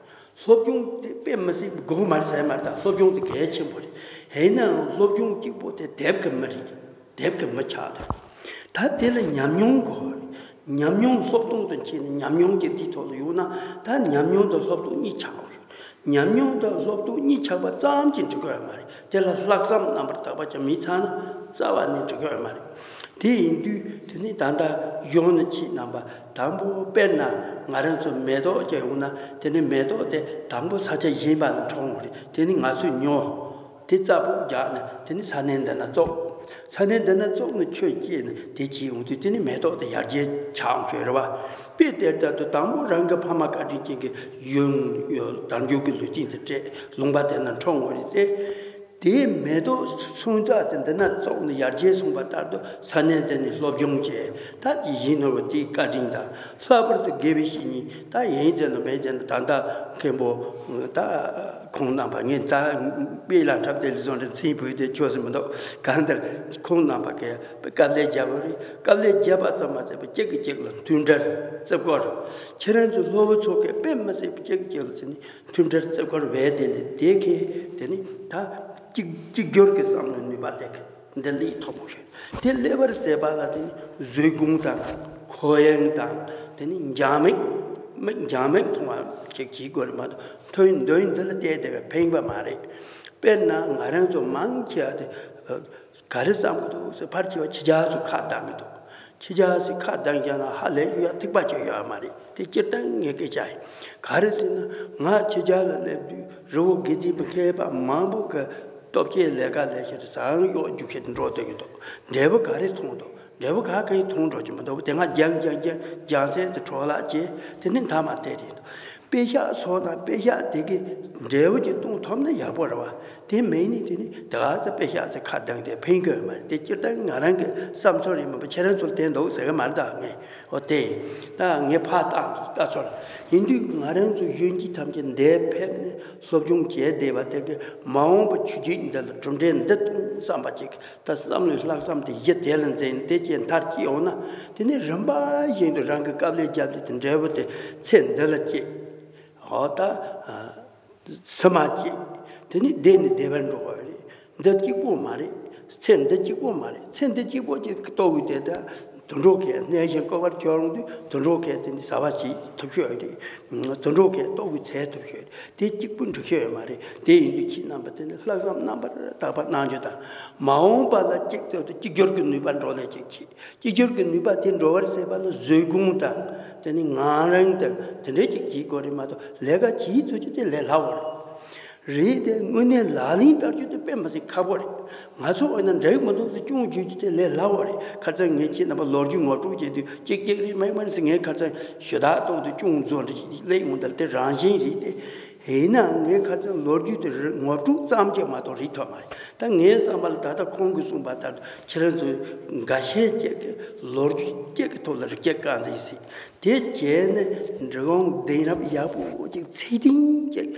སློབ་སྦྱོང་དེ་དཔེ་མི་སྲིད་དགོས་མ་རེད་ཟེར་མ་རེད། ད་སློབ་སྦྱོང་དེ་གལ་ཆེན་པོ་རེད། ཡིན་ནའང་སློབ་སྦྱོང་གཅིག་པོ་དེ་དེབ་ཀྱི་མི་རེད། དེབ་ཀྱི་མི་ཆགས་ཐུབ། ད་དེ་ལ་ཉམས་མྱོང་དགོས་རེད། ཉམས་མྱོང་སློབ་སྟོང་དུ་ཕྱིན་ནས་ཉམས་མྱོང་གི་དེའི་ཐོག་ལ་ཡོང་ན་ད་ཉམས་མྱོང་དང་སློབ་སྟོང་གཉིས་ཆགས་དགོས། ཉམས་མྱོང་དང་སློབ་སྟོང་གཉིས་ཆགས་པ་ཙམ་གྱིས་འགྲིག་གི་ཡོད་མ་རེད། དེ་ལ་ལྷག་བསམ་རྣམ་པར་དག་པ་ཅིག་མེད་ཚར་ན་རྩ་བ་ནས་འགྲིག་གི་ཡོད་མ་རེད། དེ་ཡིན་དུས་དེ་ནི་ད་ལྟ་གཞུང་ནས་ཁྱེད་རྣམ་པ་དང་པོ་དཔེར་ན་ང་རང་ཚོ་མེ་ཏོག་ཅིག་ཡོང་ན་དེ་ནི་མེ་ཏོག་དེ་དང་པོ་ས་ཆ་གཞན་པ་ལ་འཁྲུངས་པ་རེད། དེ་ནི་ང་ཚོས་ཉོ། དེ་རྩྭ་ཕུག་རྒྱག་ནས་དེ་ནི་ས་གནས་འདི་ན་བཙུགས། ས་གནས་འདི་ན་བཙུགས་ནས་ཆུ་སྐྱེས་ནས་དེ་བྱས་ཡོང་དུས་དེ་ནི་མེ་ཏོག་དེ་ཡར་རྒྱས་ཆགས་ཡོང་ཤོས་རེད་བ། དཔེ་དེ་ལྟར་དུ་དང་པོ་རང་གི་ཕ་མ་བཀའ་དྲིན་ཅན་གྱི་ཡོན་ཡོད་དལ་འབྱོར་གྱི་ལུས་རྟེན་དེ་སྤྲད་ལུང་པ་དེ་ན་འཁྲུངས་ཡོད་རེད་དེ། དེའི་མེ་ཏོག་ཚོན་རྩྭ་དེ་འདི་ན་བཙུགས་ནས་ཡར་རྒྱས་སོང་བ་ལྟར་དུ་ས་གནས་འདི་ནས་སློབ་སྦྱོང་བྱས་ད་ཀྱི་ཡིན་ནོར་བ་དེའི་བཀའ་དྲིན་དང་ལྷག་པར་དུ་དགེ་བའི་བཤེས་གཉེན་ད་ཡིན་ཟེར་ན་མེད་ཟེར་ན་ད་ལྟ་མཁན་པོ་ད། ཁོང་རྣམ་པ་ངས་ད་དཔེ་ལ་འཁྲབ་སྟེ་ལི་བཟོ་འདྲ་མཚན་བོད་དེ་ཆོས་སུ་མི་འདུག་གང་ལྟར་ཁོང་རྣམ་པ་གིས་དཀའ་ལས་བརྒྱབ་པ་རེད། དཀའ་ལས་བརྒྱབ་པ་ཙམ་མ་ཟད་པར་གཅིག་གིས་གཅིག་ལ་མཐུན་སྒྲིལ་བརྩི་བཀུར། ཁྱེད་རང་ཚོ་སློབ་བུ་ཚོ་གིས་དཔེ་མི་སྲིད་པ་གཅིག་གིས་གཅིག་ལ་ཟེར་ནས་མཐུན་སྒྲིལ་བརྩི་བཀུར་བས་དེ་ལས་དེ་གས་དེ་ནི་ད་གཅིག་གཅིག་གྱུར་གྱི་བསམ་བློའི་ནུས་པ་དེ་གས། འདི་ལས་ཐོབ་པོ་ཞིག་དེ་ལས་པར་ཟད་པ་ལ་དེ་ནི་བཟོད་སྒོམ་དང་ཁོ་ཡང་དང་དེ་ནི་འཇམ་མིག་མིག་འཇམ་མིག་མཐོང་བ་ཅིག་བྱེད་དགོས་རེད་མ་གཏོགས་ཐོན་འདོན་འདི་ལ་བལྟས་བསྡད་པས་ཕན་པ་མ་རེད། དཔེར་ན་ང་རང་ཚོ་མང་ཆེ་བ་དེ་ག་རེ་བསམ་གི་འདུག་ཟེར་ཕར་ཆེ་བ་ཕྱི་རྒྱལ་ཚོ་ཁ་གདངས་གི་འདུག་ཕྱི་རྒྱལ་ཚོས་ཁ་གདངས་བཞག་ན་ཧ་ལས་ཡོད་ཡ་ཐིག་པ་ཅིག་ཡོད་ཡ་མ་རེད། དེ་སྤྱིར་བཏང་ངའི་སྐད་ཆ་ཡིན། ག་རེ་ཟེར་ན་ང་ཕྱི་རྒྱལ་ལ་སླེབས་དུས་རི་བོ་དགེ་ལྡན་པའི་མཁས་པ་མང་པོ་གི་སྟོབས་ཆེའི་ལས་ཀ་ལས་ཤེར་ཟངས་གཡོག་རྒྱུག་ཤེར་འགྲོ་སྡོད་ཀྱི་འདུག་འབྲས་བུ་ག་རེ་ཐོན་འདུག་འབྲས་བུ་ག་གེ་ཐོན་འགྲོ་གི་མི་འདུག་དེ་སྔ་རྒྱང་རྒྱང་རྒྱང་རྒྱང་སྲས་དེ་འཕྲོ་བརླག་བྱས་དེ་ནི་མཐའ་མ་དེ་རེད་འདུག་དཔེ་ཤག་སོགས་དང་དཔེ་ཤག་དེ་གི་འབྲས་བུ་ཅིག་གཏོང་ཐུབ་ན་ཡག་པོ་རེད་བ། དེ་མེད་ནི་དེ་ནི་དེ་ག་ཚོད་དཔེ་ཤག་ཚོད་ཁ་གདངས་ཏེ་ཕན་གི་ཡོད་མ་རེད། དེ་སྤྱིར་བཏང་ང་རང་གི་བསམ་ཚུལ་རེད་མ་གཏོགས་ཁྱེད་རང་ཚོར་དེ་འདུག་ཟེར་གི་མ་རེད། ད་ངས་འོ་དེ་ད་ངས་ཕར་བཏང་ད་ཚོར་ཡིན་དུས་ང་རང་ཚོ་གཞོན་སྐྱེས་ཐམས་ཅད་འདིར་ཕེབས་ནས་སློབ་སྦྱོང་བྱས་བསྡད་པ་དེ་གི་མ་འོངས་པ་ཆོས་བརྒྱུད་འདི་ལ་གྲུབ་འབྲས་འདི་གཏོང་བསམ་པ་ཅིག་ད་བསམ་བློའི་ལྷག་བསམ་དེ་གཞི་དེ་ལ་འཛིན་དེ་བྱས་མཐར་སྐྱེལ་ཡོང་ན་དེ་ནི་རིམ་པ་བཞིན་དུ་རང་གི་དཀའ་ལས་བརྒྱབ་སྟེ་དེ་འབྲས་བུ་དེ་ཚེ་འདི་ལ་སྐྱེས། འོ་ད་སེམས་མ་སྐྱིད། དེ་ནི་བདེ་ནི་བདེ་བར་འགྲོ་བ་རེད། འདི་གཅིག་པོ་མ་རེད། ཚེ་འདི་གཅིག་པོ་མ་རེད། ཚེ་འདི་གཅིག་པོ་ཅིག་རྟོགས་དགོས་དེ་ད་དུད་འགྲོ་ཁའི་གནས་གཞན་བསྐལ་པར་བྱོན་རུང་དུས་དུད་འགྲོ་ཁའི་དེ་ནི་ཟ་བ་བྱེད་ཐུབ་ཤོས་རེད། དུད་འགྲོ་ཁའི་ལྟོ་གོས་འཚོལ་ཐུབ་ཤོས་རེད། དེ་གཅིག་པུ་འགྲིག་ཤོས་ཡོད་མ་རེད། དེ་ཡིན་དུས་ཁྱེད་རྣམ་པ་དེ་ནི་ལྷག་བསམ་རྣམ་པར་དག་པ་གནང་རྒྱུ་དང་མ་འོངས་པ་ལ་གཅིག་ཏུ་གཅིག་གྱུར་གྱི་ནུས་པ་འགྲོ་ལས་གཅིག་བྱེད། གཅིག་གྱུར་གྱི་ནུས་པ་དེ་འགྲོ་བར་བྱེད་པ་ལ་བཟོད་སྒོམ་དང་དེ་ནི་ངང་རིང་དང་དེ་འདྲའི་ཅིག་བྱེད་དགོས་རེད་མ་གཏོགས་ལས་ཀ་བྱེད་ཚོད་ཀྱི་དེ་ལས་སླ་བོ་རེད། རེད་དེ་དངོས་གནས་ལག་ལེན་བསྟར་རྒྱུ་དེ་དཔེ་མི་སྲིད་ཁག་པོ་རེད། ང་ཚོ་འོ་ན་འགྲིག་མི་འདུག་ཟེར་སྐྱོན་བརྗོད་རྒྱུ་དེ་ལས་སླ་བོ་རེད། ཁ་སང་ངས་ཁྱེད་རྣམ་པ་ལོ་རྒྱུས་ངོ་སྤྲོད་བྱས་དུས་གཅིག་གཅིག་རེད་མིན་མིན་ཟེར་ངས་ཁ་སང་ཞུ་དག་གཏོང་དུས་སྐྱོན་བཟོ་འདྲ་ཞིག་སླེབས་ཡོང་དེ་དེ་རང་བཞིན་རེད་དེ། ཡིན་ནའང་ངས་ཁ་སང་ལོ་རྒྱུས་དེ་རེ་ངོ་སྤྲོད་ཙམ་གྱིས་མ་གཏོགས་རིག་ཐུབ་མ་རེད། ད་ངའི་བསམ་པ་ལ་ད་ལྟ་ཁོང་གིས་གསུངས་པ་ལྟར་དུ་ཁྱེད་རང་ཚོས་འགའ་ཤས་ཅིག་གིས་ལོ་རྒྱུས་གཅིག་གི་ཐོག་ལ་རིག་སྐྱེལ་རྐང་འཛིན་སྲིད། དེ་བྱས་ནས་འབྲི་གུང་གདན་རབས་ཡག་པོ་ཅིག་ཚད་ལྡན་ཅིག་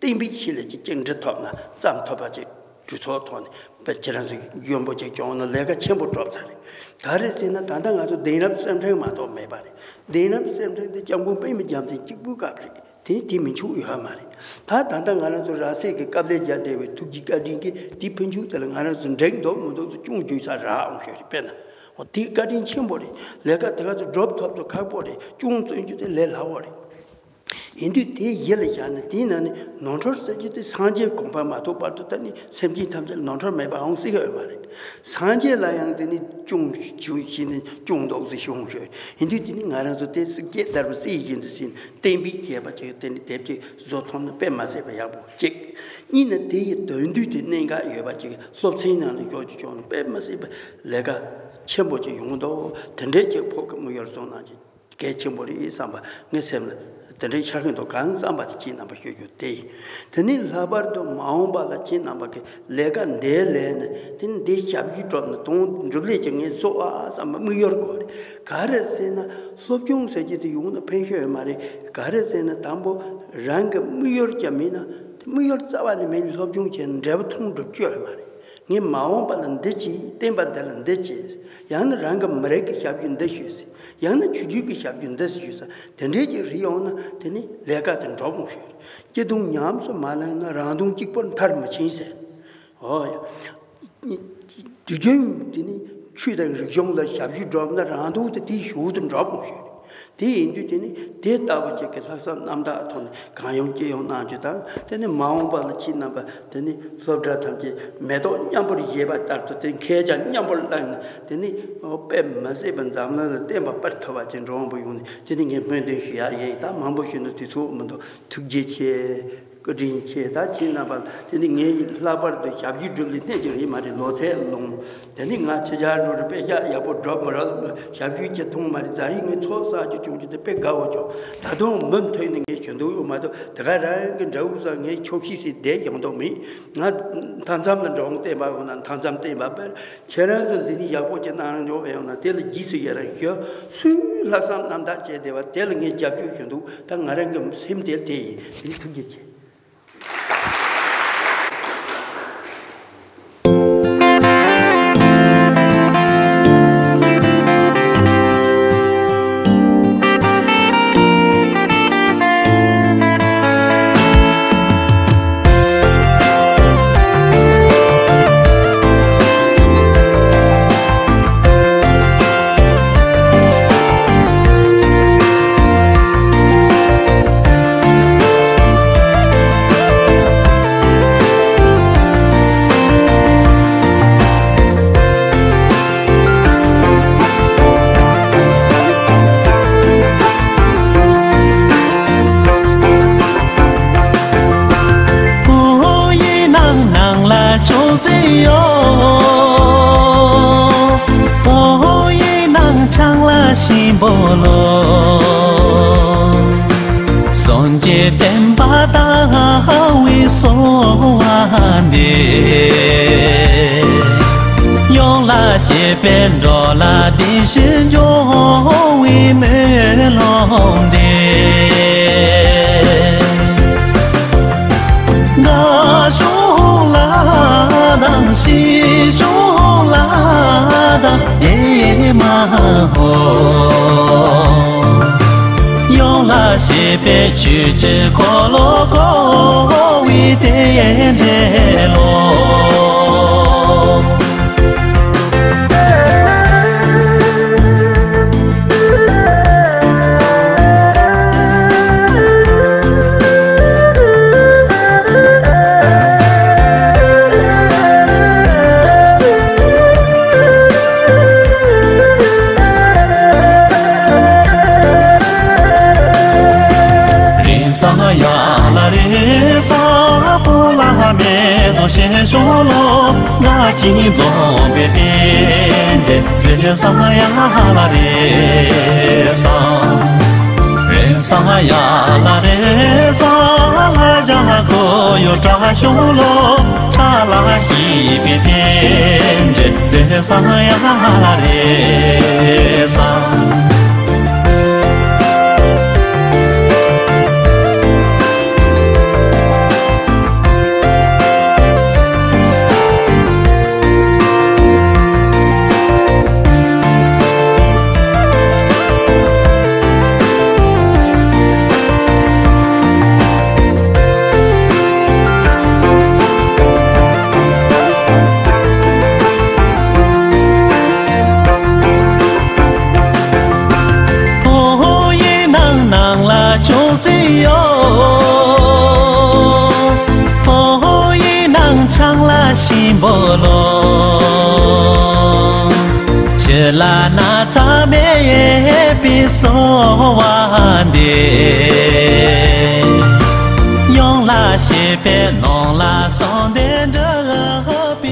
གཏན་འབེབས་ཤིག་ལས་ཅིག་ཅིག་འབྲི་ཐུབ་ན་བརྩམས་ཐུབ་པ་ཅིག་གྲོས་ཚོགས་ཐོག་ནས་དཔེ་ཁྱེད་རང་ཚོ་མགྱོན་པོ་ཅིག་བྱུང་ན་ལས་ཀ་ཆེན་པོ་གྲུབ་ཚར་རེད། ག་རེ་ཟེར་ན་ད་ལྟ་ང་ཚོ་གདན་རབས་སེར་ཕྲེང་མ་གཏོགས་མེད་པ་རེད། གདན་རབས་སེར་ཕྲེང་དེ་སྐྱབས་མགོན་པད་མ་རྒྱལ་མཚན་གཅིག་པུའི་སྐབས་རེད། དེ་དེ་མི་འཆུག་ཡོད་མ་རེད། ད་ད་ལྟ་ང་རང་ཚོ་ར་སེ་གི་དཀའ་ལས་རྒྱག་བསྡད་པའི་ཐུགས་རྗེ་བཀའ་དྲིན་གྱིས་དེ་ཕན་ཆུང་དེ་ལ་ང་རང་ཚོ་འགྲིག་འདུག་མི་འདུག་ཚོ་སྐྱོན་བརྗོད་ས་རག་འོང་ཤོས་རེད། དཔེར་ན་འོ་དེ་བཀའ་དྲིན་ཆེན་པོ་རེད། ལས་ཀ་དེ་ག་ཚོ་སྒྲུབ་ཐུབ་ཚོ་ཁག་པོ་རེད། སྐྱོན་བརྩོན་རྒྱུ་དེ་ལས་སླ་བོ་རེད། ཡིན་དུས་དེ་གཞི་ལ་བཞག་ན་དེའི་ནང་ནས་ནོར་འཁྲུལ་ཟེར་རྒྱུ་དེ་སངས་རྒྱས་གོ་འཕང་མ་ཐོབ་བར་དུ་ད་ནི་སེམས་ཅན་ཐམས་ཅད་ལ་ནོར་འཁྲུལ་མེད་པ་འོང་སྲིད་ཡོད་མ་རེད། སངས་རྒྱས་ལ་ཡང་དེ་ནི་སྐྱོན་བརྗོད་བྱས་ནས་སྐྱོན་འདོགས་ཟེར་ཤོང་ཤོས་ཡིན་དུས་དེ་ནི་ང་རང་ཚོ་དེ་སྲིད་སྐྱེས་དར་བ་སྲིད་བཞིན་དུ་ཟིན་གཏན་འབེབས་བྱས་པ་ཅིག་དེ་ནི་དེབ་ཅིག་བཟོ་ཐུབ་ན་དཔེ་མ་སྲིད་པ་ཡག་པོ་གཅིག་གཉིས་ནི་དེ་ཡི་དོན་བསྡུས་དེ་གནད་འགག་ཡོད་པ་ཅིག་སློབ་ཚན་ནང་ལ་འཇོག་རྒྱུ་བྱུང་ན་དཔེ་མ་སྲིད་པ་ལས་ཀ་ཆེན་པོ་ཅིག་ཡོང་འདུག་དེ་འདྲའི་ཅིག་ཕོག་གི་དམིགས་ཡུལ་བཟུང་གནང་རྒྱུ་གལ་ཆེན་པོ་རེད་བསམ་པ་ངའི་སེམས་ལ་དེ་འདྲའི་ཤར་གྱི་འདུག་གང་བསམ་པ་དེ་ཁྱེད་རྣམ་པ་ཤོད་རྒྱུ་དེ་ཡིན། དེ་ནས་ལྷག་པར་དུ་མ་འོངས་པ་ལ་ཁྱེད་རྣམ་པ་གི་ལས་ཀ་འདི་ལས་ནས་དེ་ནས་འདི་ཞབས་ཞུ་སྒྲུབ་ན་དོན་འགྲུབ་ལས་ཀྱི་ངས་བཟོ་བ་བསམ་པ་དམིགས་ཡུལ་དགོས་རེད། ག་རེ་ཟེར་ན་སློབ་སྦྱོང་ཟེར་རྒྱུ་དེ་ཡོང་ན་ཕན་ཤོས་ཡོད་མ་རེད། ག་རེ་ཟེར་ན་དང་པོ་རང་གི་དམིགས་ཡུལ་ཀྱང་མིན་ན་དེ་དམིགས་ཡུལ་རྩ་བ་ནས་མེད་ནས་སློབ་སྦྱོང་བྱས་ན་འབྲས་བུ་མཐོང་འགྲུབ་རྒྱུ་ཡོད་མ་རེད། ངས་མ་འོངས་པ་ལ་འདི་བྱེད། བསྟན་པ་འདི་ལ་འདི་བྱེད། ཡང་ན་རང་གི་མི་རིགས་ཀྱི་ཞབས་ཞུ་འདི་ཞུས་ཟེར། ཡང་ན་ཆོས་བརྒྱུད་ཀྱི་ཞབས་ཞུ་འདི་ཞུས་ཟེར། དེ་འདྲའི་ཅིག་རིགས་ཡོང་ན་དེ་ནི་ལས་ཀ་དེ་འགྲུབ་འོང་ཤོས་རེད། སྐྱིད་སྡུག་ཉམས་སུ་མ་བླངས་ན་རང་དོན་གཅིག་པུར་མཐར་མི་ཕྱིན་ཟེར། འོ་ཡ། དུས་རྒྱུན་དེ་ནི་ཆོས་དང་རིག་གཞུང་ལ་ཞབས་ཞུ་སྒྲུབ་ན་རང་དོན་དེ་དེའི་ཞོར་དུ་འགྲུབ་འོང་ཤོས་རེད། དེ་ཡིན་དུས་དེ་ནི་དེ་ལྟ་བུ་ཅིག་གི་ལྷག་བསམ་རྣམ་དག་ཐོག་ནས་གང་ཡོང་ཅི་ཡོང་གནང་རྒྱུ་དང་། དེ་ནི་མ་འོངས་པ་ལ་ཁྱེད་རྣམ་པ་དེ་ནི་སློབ་གྲྭ་ཐམས་ཅད་མེ་ཏོག་མཉམ་པོར་བཞད་པ་ལྟར་དུ་དེ་མཁས་ཀྱང་མཉམ་པོར་བླངས་ནས་དེ་ནི་དཔེ་མི་སྲིད་པའི་འཛམ་གླིང་ལ་བསྟན་པ་སྤེལ་ཐུབ་པ་ཅིག་འགྲོ་འོང་པོ་ཡོང་ནས་དེ་ནི་ངས་སྨོན་འདུན་ཞུ་ཡག་ཡིན། ད་མང་པོ་ཞུས་ན་དུས་ཚོད་མི་འདུག་ཐུགས་རྗེ་ཆེ། བཀའ་དྲིན་ཆེ། ད་ཁྱེད་རྣམ་པ་དེ་ནི་ངའི་ལྷག་པར་དུ་ཞབས་ཞུ་སྒྲུབ་ལས་གནས་ཀྱི་རེད་མ་རེད། ལོ་ཚད་ལོངས། དེ་ནི་ང་ཕྱི་རྒྱལ་འགྲོ་རུ་དཔེ་ཤག་ཡག་པོ་སྒྲུབ་མ་རག་ཞབས་ཞུ་ཅི་མཐོང་མ་རེད། ད་རིང་ངས་ཚོགས་བསགས་ཀྱི་བྱུང་རྒྱུ་དེ་དཔེ་དགའ་བོ་བྱུང་། ད་དུང་མུ་མཐུད་ནས་ངས་ཞུ་འདོད་ཡོད་མ་གཏོགས་དེ་ག་རང་གི་འདྲ་བོ་ས་ངས་ཆོག་ཤེས་སྲིད་བསྡད་ཡོང་འདོད་མེད། ང་མཐའ་མཚམས་ལ་འགྲོ་འོང་བསྟན་པ་ཡོང་ན་མཐའ་མཚམས་བསྟན་པ་སྤེལ། ཁྱེད་རང་ཚོ་འདི་ནི་ཡག་པོ་ཅིག་གནང་ཡོང་ཡོང་ན་དེ་ལ་རྗེས་སུ་ཡི་རང་ཞུ། སུའི་ལྷག་བསམ་རྣམ་དག་བྱས་བསྡད་པ་དེ་ལ་ངས་རྒྱབ་སྐྱོར་ཞུ་འདུག་ད་ང་རང་གི་སེམས་དེར་དེ་ཡིན། དེ་ནི་ཐུགས་རྗེ་ཆེ། ཆེན་པོ་ལོ། སངས་རྒྱས་བསྟན་པ་དར་བའི་གསོལ་བ་འདེབས། ཡོངས་ལ་སྤྱད་པའི་འགྲོ་ལ་བདེ་ཞིང་འབྱུང་བའི་སྨོན་ལམ་འདེབས། དགའ་བྱུང་ལ་དང་སྐྱིད་བྱུང་ལ་དང་ཨེ་མ་ཧོ། ཡོངས་ལ་སྤྱད་པའི་ཆོས་ཀྱི་འཁོར་ལོ་བསྐོར་བའི་རྟེན་འབྲེལ་ལོ། རེས་གཟའ་ཡ་ལ་རེས་གཟའ་སྤོ་ལགས་མེ་ཏོག་སྐྱེས་སོང་ལོ། ང་གཅིག་འཛོམས་པའི་རྟེན་འབྲེལ། རེས་གཟའ་ཡ་ལ་རེས་གཟའ། རེས་གཟའ་ཡ་ལ་རེས་གཟའ། ལ་ཡ་ཁོ་ཡོ་བཀྲ་ཤོག་ལོ། ཁྲ་ལ་ཤིས་པའི་རྟེན་འབྲེལ། རེས་གཟའ་ཡ་ལ་རེས་གཟའ། ཕོ་ཡི་ནང་ནང་ལ་ཅུང་ཟད་ཡོད། ཕོ་ཡི་ནང་ཆང་ལ་ཞིམ་པོ་ལོ། ཕྱི་ལ་ན་ཚ་མེད་པའི་གསོལ་བ་འདེབས། ཡོངས་ལ་སྤྱད་པའི་ནང་ལ་གསང་བདེ་འགྲུབ་པའི།